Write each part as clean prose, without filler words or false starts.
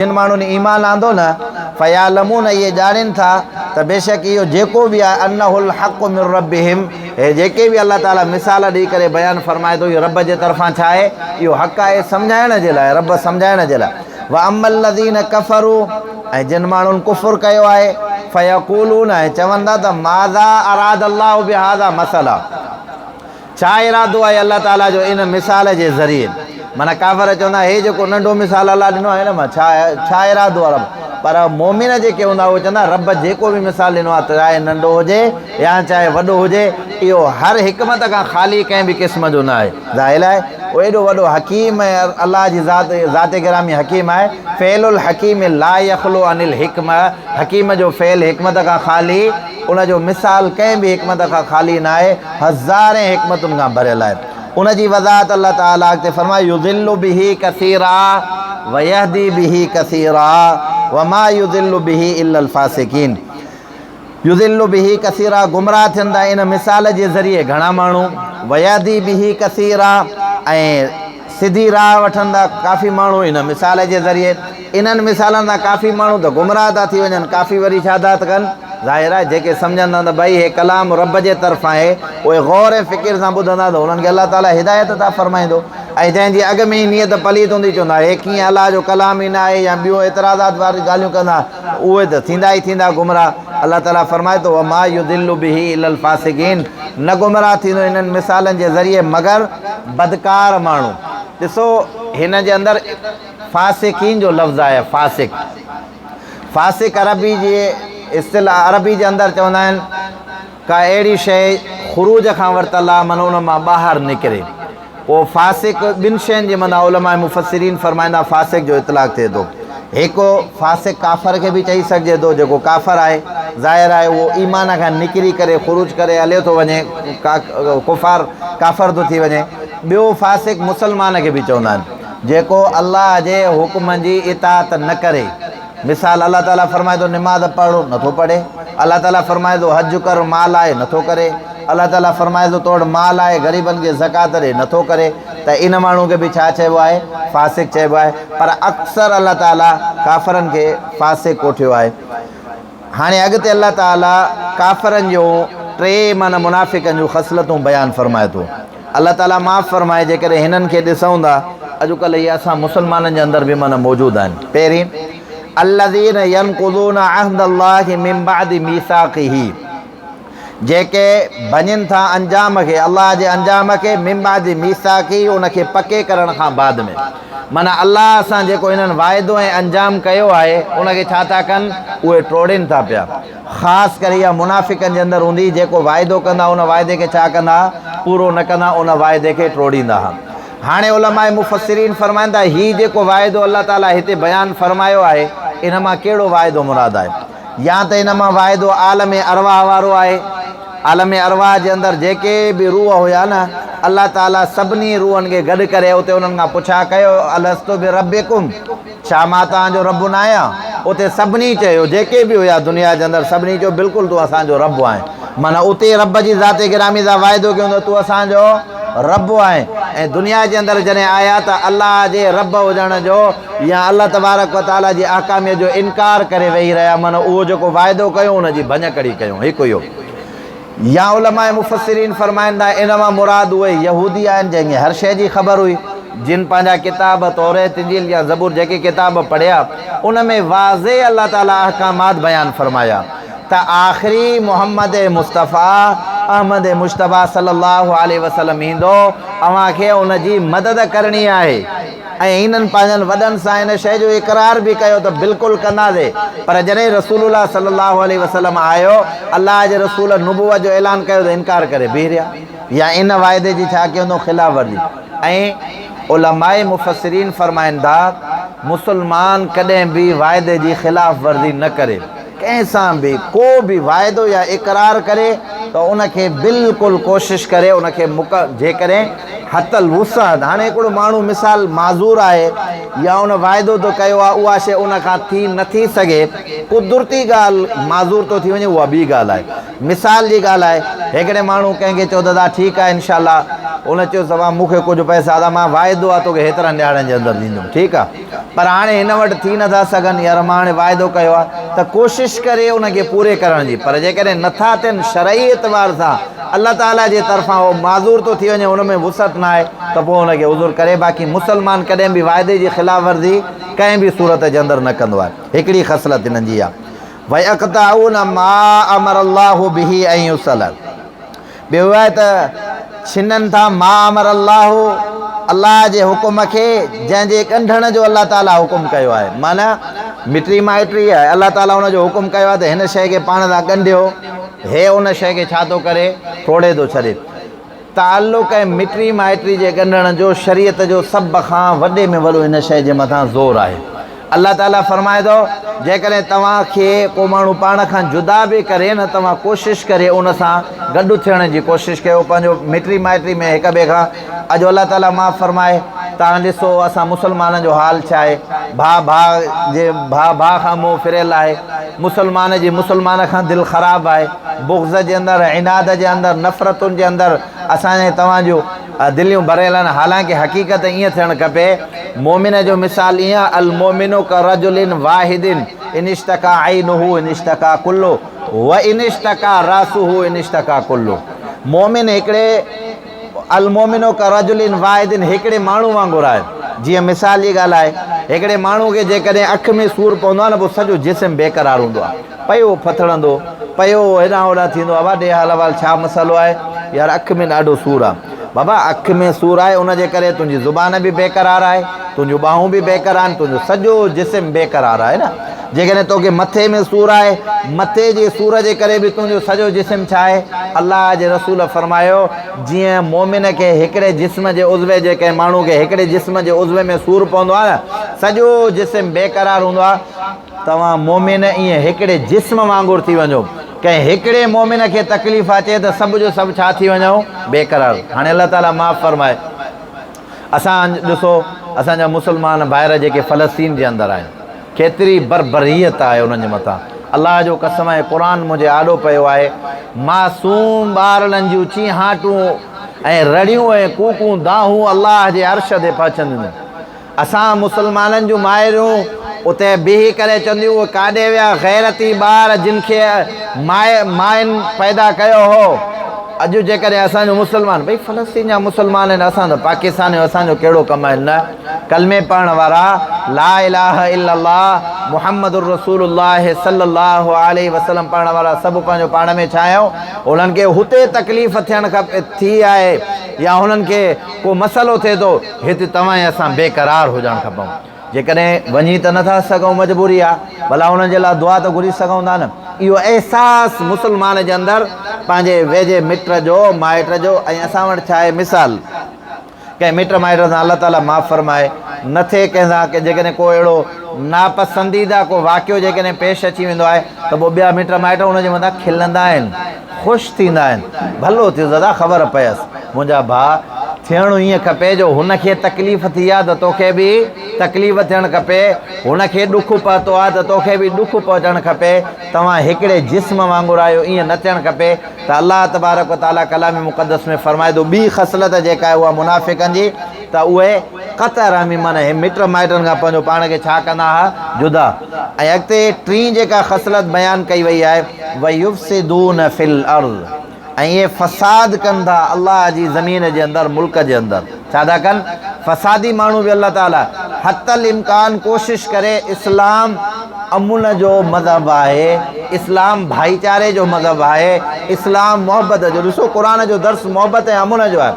جن ماڻهن ايمان آندو نه، فيعلمون اهي ڄاڻين ٿا ته بيشڪ اهو جيڪو به آهي انه الحق من ربهم هي جيڪي به الله تعالي مثال ڏئي ڪري بيان فرمائي ٿو اهو رب جي طرفان ڇا آهي اهو حق آهي سمجهائڻ جي لاء رب سمجهائڻ جي لاء واما الذين ڪفروا ۽ جن ماڻهن ڪفر ڪيو آهي فيقولون ۽ چون ٿا ته ماذا اراد الله بهذا مثلا ڇا ارادو آهي الله تعاليٰ جو ان مثال جي ذريعي؟ معنيٰ ڪافر چوندا هي جيڪو ننڍو مثال الله ڏنو آهي ان مان ڇا ڇا ارادو آهي رب پر مؤمن جيڪي هوندا اهي چوندا رب جيڪو به مثال ڏنو آهي چاهي ننڍو هجي يا چاهي وڏو هجي اهو هر حڪمت کان خالي ڪنهن به قسم جو نه آهي ظاهر آهي اهو ايڏو وڏو حڪيم ۽ الله جي ذات ذات گرامي حڪيم آهي فعل الحڪيم لا يخلو عن الحڪمه حڪيم جو فعل حڪمت کان خالي ان جو مثال ڪنهن به حڪمت کان خالي ناهي، هزارين حڪمتن کان ڀريل آهي. ان جي وضاحت الله تعاليٰ اڳتي فرمائي، يضل به ڪثيرا ويهدي به ڪثيرا وما يضل به الا الفاسقين. يضل به ڪثيرا گمراهه ٿين ٿا ان مثال جي ذريعي گهڻا ماڻهو، ويهدي به ڪثيرا ۽ سڌي راهه وٺن ٿا ڪافي ماڻهو ان مثال جي ذريعي. انهن مثالن سان ڪافي ماڻهو ته گمراهه ٿا ٿي وڃن، ڪافي وري ڇا ٿا ڪن؟ ظاهر آهي جيڪي سمجهن ٿا ته ڀئي هي ڪلام رب جي طرفان آهي، اهي غور ۽ فڪر سان ٻڌندا ته انهن کي الله تعاليٰ هدايت عطا فرمائيندو ۽ جنهن جي اڳ ۾ ئي نيت پليت هوندي چوندا هي ڪيئن الله جو ڪلام ئي نه آهي يا ٻيون اعتراضات واريون ڳالهيون ڪندا اهي ته ٿيندا ئي ٿيندا گمراهه. الله تعاليٰ فرمائي ٿو وما يضل به الا الفاسقين نه گمراهه ٿيندو انهن مثالن جي ذريعي مگر بدڪار ماڻهو. ڏسو هن جي اندر فاسقين جو لفظ آهي فاسق. فاسق عربي جي اصطلاح عربي جي اندر چوندا آهن ڪا اهڙي شيء خروج کان ورتل آهي معنيٰ ان مان ٻاهر نڪري. پوء فاسق ٻن شين جي معنيٰ علماء مفسرين فرمائيندا فاسق جو اطلاق ٿئي ٿو. هڪ فاسق ڪافر کي به چئي سگهجي ٿو جيڪو ڪافر آهي ظاهر آهي اهو ايمان کان نڪري ڪري خروج ڪري هليو ٿو وڃي ڪفار ڪافر ٿو ٿي وڃي. ٻيو فاسق مسلمان کي به چوندا آهن. جيڪو الله جي حڪمن جي اطاعت نه ڪري. مثال الله تعاليٰ فرمائي ٿو نماز پڙهه نه ٿو پڙهي. الله تعاليٰ فرمائي ٿو حج ڪر مال آهي نه ٿو ڪري. الله تعاليٰ فرمائي ٿو تو وٽ مال آهي غريبن کي زڪوات ڏي نه ٿو ڪري ته ان ماڻهو کي به ڇا چئبو آهي فاسق چئبو آهي پر اڪثر الله تعاليٰ ڪافرن کي فاسق ڪوٺيو آهي. هاڻي اڳتي الله تعاليٰ ڪافرن جون ٽي معنيٰ منافقن جون خصلتون بيان فرمائي ٿو. الله تعاليٰ معاف فرمائي جيڪڏهن هنن کي ڏسون ٿا اڄڪلهه اهي اسان مسلمانن جي اندر به معنيٰ موجود آهن. پهرين، الذين ينقضون عهد الله من بعد ميثاقه جيڪي ڀڃين ٿا انجام کي، الله جي انجام کي، من بعد ميثاقه ان کي پڪي ڪرڻ کان بعد ۾. معنيٰ الله سان جيڪو هنن واعدو ۽ انجام ڪيو آهي ان کي ڇا ٿا ڪن؟ اهي ٽوڙين ٿا پيا. خاص ڪري اها منافقن جي اندر هوندي، جيڪو واعدو ڪندا ان واعدي کي ڇا ڪندا ها؟ پورو نه ڪندا ان واعدي کي ٽوڙيندا ها. هاڻي علماء مفسرين فرمائن ٿا هي جيڪو واعدو الله تعاليٰ هتي بيان فرمايو آهي ان مان ڪهڙو واعدو مراد آهي؟ يا ته ان مان واعدو عالم ارواح وارو آهي، عالم ارواح جي اندر جيڪي به روح هيا نه، الله تعاليٰ سڀني روحن کي گڏ ڪري اتي انهن کان پڇا ڪيو، الست بربڪم، ڇا مان توهان جو رب ناهيان؟ اتي سڀني چيو، جيڪي به هيا دنيا جي اندر سڀني چيو بلڪل تون اسان جو رب آهين. معنيٰ اتي رب جي ذات گرامي سان واعدو ڪيو ته تون اسان جو رب آهين ۽ دنيا جي اندر جڏهن آيا ته الله جي رب هجڻ جو يا الله تبارڪ و تعاليٰ جي احڪاميت جو انڪار ڪري ويهي رهيا معنيٰ اهو جيڪو واعدو ڪيو ان جي ڀڃڪڙي ڪيون هڪ اهو يا علماء مفسرين فرمائن ٿا ان مان مراد اهي يهودي آهن جنهن کي هر شيء جي خبر هئي جن پنهنجا ڪتاب توريت انجيل يا زبور جيڪي ڪتاب پڙهيا ان ۾ واضح الله تعاليٰ احڪامات بيان فرمايا ته آخري محمد مصطفيٰ احمد مجتبيٰ صلي الله عليه وسلم ايندو اوهان کي ان جي مدد ڪرڻي آهي ۽ هنن پنهنجن وڏن سان ان شيء جو اقرار به ڪيو ته بلڪل ڪنداسين پر جڏهن رسول الله صلي الله عليه وسلم آيو الله جي رسول نبوت جو اعلان ڪيو ته انڪار ڪري بيهي رهيا يا ان واعدي جي ڇا ڪيو خلاف ورزي ۽ علماء مفسرين فرمائن ٿا مسلمان ڪڏهن به واعدي جي خلاف ورزي نه ڪري. ڪنهن سان به ڪو به واعدو يا اقرار ڪري ته ان کي بلڪل ڪوشش ڪري ان کي مڪ جيڪڏهن حتي الوسع هاڻي هڪڙو ماڻهو مثال معذور آهي يا ان واعدو ته ڪيو آهي اها شيء ان کان ٿي نه ٿي سگهي قدرتي ڳالهه معذور ٿو ٿي وڃي اها ٻي ڳالهه آهي مثال جي ڳالهه آهي هڪڙي ماڻهو ڪنهن کي چيو دادا ٺيڪ آهي انشاء الله. ان چيو ته مون کي ڪجهه پئسا ادا مان واعدو آ توکي هيترن ڏهاڙن جي اندر ڏيندم ٺيڪ آ پر هاڻي هن وٽ ٿي نٿا سگهن يار مان هاڻي واعدو ڪيو آ ته ڪوشش ڪري ان کي پوري ڪرڻ جي پر جيڪڏهن نٿا ٿين شرعي اعتبار سان الله تعالي جي طرفان هو معذور ٿو ٿي وڃي ان ۾ وسعت نه آهي ته پوء ان کي عذر ڪري باقي مسلمان ڪڏهن به واعدي جي خلاف ورزي ڪنهن به صورت جي اندر نه ڪندو آهي هڪڙي خصلت هنن جي آ ويقطعون ما امر الله به ان يوصل ٻيو اهو آهي ته ڇنن ٿا ما امر الله الله جي حڪم کي جنهن جي ڳنڍڻ جو الله تعالي حڪم ڪيو آهي معنيٰ مٽي مائٽي آهي الله تعالي ان جو حڪم ڪيو آهي ته هن شيء کي پاڻ سان ڳنڍيو هي ان شيء کي ڇا ٿو ڪري ٽوڙي ٿو ڇڏي تعلق ۽ مٽي مائٽي جي ڳنڍڻ جو شريعت جو سڀ کان وڏي ۾ وڏو ان شيء جي مٿان زور آهي. الله تعاليٰ فرمائي ٿو، جيڪڏهن توهان کي ڪو ماڻهو پاڻ کان جدا به ڪري نه توهان ڪوشش ڪري ان سان گڏ ٿيڻ جي ڪوشش ڪيو پنهنجو مٽي مائٽي ۾ هڪ ٻئي کان اڄ الله تعاليٰ معاف فرمائي توهان ڏسو اسان مسلمانن جو حال ڇا آهي ڀاء ڀاء جي ڀاء ڀاء کان منهن ڦريل آهي مسلمان جي مسلمان کان دل خراب آهي بغض جي اندر عناد جي اندر نفرتن جي اندر اسان ۽ توهان جون دليون ڀريل آهن حالانڪه حقيقت ائين ٿيڻ کپي مؤمن جو مثال ائين آهي المؤمن ڪرجل واحد ان اشتڪا عينه ان اشتڪا ڪله وان اشتڪا راسه ان اشتڪا ڪله مؤمن هڪڙي المؤمن ڪرجل واحد هڪڙي ماڻهو وانگر آهي جيئن مثال جي ڳالهه آهي هڪڙي ماڻهو کي جيڪڏهن اک ۾ سور پوندو آهي نه پوء سڄو جسم بيقرار هوندو آهي پيو ڦٿڙندو پيو هيڏانهن هوڏانهن ٿيندو آهي ڏي حال احوال ڇا مسئلو آهي يار اک ۾ ڏاڍو سور آهي بابا اک ۾ سور آهي ان جي ڪري تنهنجي زبان به بيقرار آهي تنهنجون ٻانهون به بيقرار آهن تنهنجو سڄو جسم بيقرار آهي نه جيڪڏهن توکي مٿي ۾ سور آهي، مٿي جي سور جي ڪري به تنهنجو سڄو جسم ڇا آهي؟ الله جي رسول فرمايو، جيئن مؤمن کي هڪڙي جسم جي عضوي جي ڪنهن ماڻهو کي هڪڙي جسم جي عضوي ۾ سور پوندو آهي نه، سڄو جسم بيقرار هوندو آهي، توهان مؤمن ائين هڪڙي جسم وانگر ٿي وڃو، ڪنهن هڪڙي مؤمن کي تڪليف اچي ته سڀ جو سڀ ڇا ٿي وڃو؟ بيقرار. هاڻي الله تعاليٰ معاف فرمائي. اسان ڏسو اسان جا مسلمان ڀائر جيڪي فلسطين جي اندر آهن ڪيتري بربريت آهي انهن جي مٿان الله جو قسم آهي قرآن منهنجي آڏو پيو آهي معصوم ٻارڙن جون چيهاٽون ۽ رڙيون ۽ ڪوڪون دانهون الله جي عرش تي پهچنديون اسان مسلمانن جون مائرون اتي بيهي ڪري چونديون اهي ڪاڏي ويا غيرتي ٻار جن کي مائن پيدا ڪيو هو اڄ جيڪڏهن اسان جو مسلمان ڀئي فلسطين جا مسلمان آهن اسان ته پاڪستان آهيون اسان جو ڪهڙو ڪم آهي نه ڪلمي پڙهڻ وارا لا اله الا الله محمد رسول الله صلي الله عليه وسلم پڙهڻ وارا سڀ پنهنجو پاڻ ۾ ڇا آهيون انهن کي هتي تڪليف ٿيڻ کپي ٿي آهي يا هنن کي ڪو مسئلو ٿئي ٿو هت توهان ۽ اسان بيقرار هجڻ کپون. جيڪڏهن وڃي ته نٿا سگهون مجبوري آ، ڀلا انهن جي لاء دعا ته گهري سگهون ٿا نه. اهو احساس مسلمان جي اندر پنهنجي ويجهي مٽ جو، مائٽ جو ۽ اسان وٽ ڇا آهي مثال ڪنهن مٽ مائٽ سان الله تعالي معاف فرمائي نه ٿئي ڪنهن سان جيڪڏهن ڪو اهڙو ناپسنديده ڪو واقعو جيڪڏهن پيش اچي ويندو آهي ته پوء ٻيا مٽ مائٽ ان جي مٿان کلندا آهن. خوش ٿيندا آهن. ڀلو ٿيو دادا خبر پيس. منهنجا ڀاء ٿيڻ ائين کپي جو هن کي تڪليف ٿي آ ته توکي به تڪليف ٿيڻ کپي، هن کي ڏک پهتو آ ته توکي به ڏک پهچڻ کپي، توهان هڪڙي جسم وانگر آهيو ائين نه ٿيڻ کپي ته الله تبارڪ و تعاليٰ ڪلام مقدس ۾ فرمائي ٿو ٻي خصلت جيڪا آهي اها منافقن جي ته اهي قطع رحمي معنيٰ هي مٽ مائٽن کان پنهنجو پاڻ کي ڇا ڪندا ها جدا ۽ اڳتي ٽين جيڪا خصلت بيان ڪئي وئي آهي ويفسدون في الارض ۽ اهي فساد ڪن ٿا الله جي زمين جي اندر ملڪ جي اندر ڇا ٿا ڪن فسادي ماڻهو به الله تعالي حتي الامڪان ڪوشش ڪري اسلام امن جو مذهب آهي اسلام ڀائيچاري جو مذهب آهي اسلام محبت جو ڏسو قرآن جو درس محبت ۽ امن جو آهي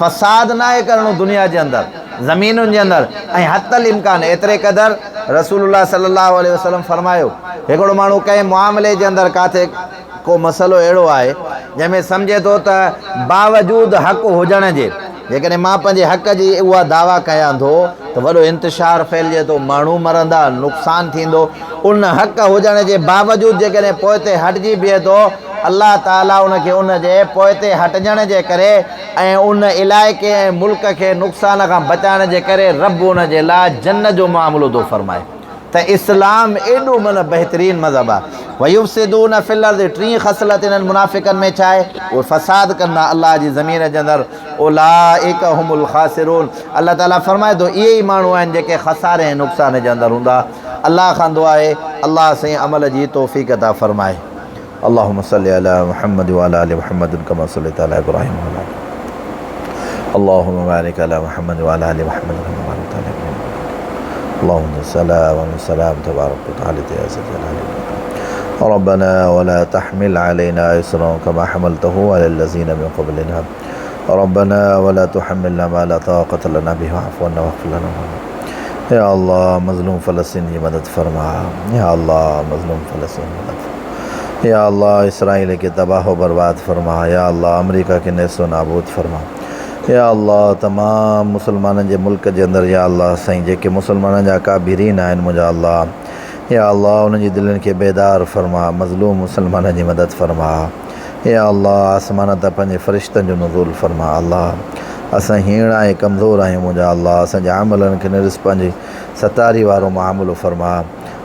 فساد ناهي ڪرڻو دنيا جي اندر زمينن جي اندر ۽ حتي الامڪان ايتري قدر رسول الله صلي الله عليه وسلم فرمايو هڪڙو ماڻهو ڪنهن معاملي جي اندر ڪاٿي ڪو مسئلو اهڙو آهي جنهن ۾ سمجهي ٿو ته باوجود حق هجڻ جي جيڪڏهن مان پنهنجي حق جي اها دعويٰ ڪيان ٿو ته وڏو انتشار ڦهلجي ٿو ماڻهو مرندا نقصان ٿيندو ان حق هجڻ جي باوجود جيڪڏهن پوئتي هٽجي بيهي ٿو الله تعاليٰ ان کي ان جي پوئتي هٽجڻ جي ڪري ۽ ان علائقي ۽ ملڪ کي نقصان کان بچائڻ جي ڪري رب ان جي لاء جنت جو معاملو ٿو فرمائي ته اسلام ايڏو معنيٰ بهترين مذهب آهي. ويفسدون في الارض ٽين خصلت انهن منافقن ۾ ڇا آهي؟ اهي فساد ڪندا الله جي زمين جي اندر. اولئک هم الخاسرون الله تعالي فرمائي ٿو اهي ئي ماڻهو آهن جيڪي خساري ۽ نقصان جي اندر هوندا. الله کان دعا آهي الله سائين عمل جي توفيق عطا فرمائي. اللهم صل علي محمد وعلي آل محمد ڪما صليت علي ابراهيم وعلي آل اللهم بارك علي محمد وعلي آل محمد كما باركت علي ابراهيم اللهم سلام سلام تبارك وتعالى يا ذا الجلال ربنا ولا تحمل علينا إصرا كما حملته على الذين من قبلنا ربنا ولا تحملنا ما لا طاقة لنا به واعف عنا واغفر لنا يا الله مظلوم فلسطين جي مدد فرما يا الله مظلوم فلسطين مدد فرما يا الله اسرائيل کي تباهه و برباد فرما يا الله آمريڪا کي نيست و نابود فرما يا الله تمام مسلمانن جي ملڪ جي اندر يا الله سائين جيڪي مسلمانن جا اڪابرين آهن منهنجا الله يا الله انهن جي دلين کي بيدار فرما مظلوم مسلمانن جي مدد فرما يا الله آسمان تان پنهنجي فرشتن جو نزول فرما الله اسان هيڻا ۽ ڪمزور آهيون منهنجا الله اسان جي عملن کي نه ڏس پنهنجي ستاري وارو معاملو فرما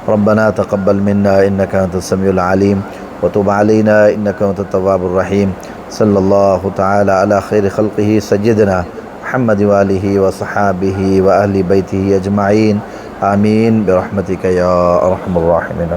ربنا تقبل منا انك انت السميع العليم وتب علينا انك انت التواب الرحيم صلى الله تعالى على خير خلقه سيدنا محمد واله وصحابه واهل بيته اجمعين آمين برحمتك يا ارحم الراحمين.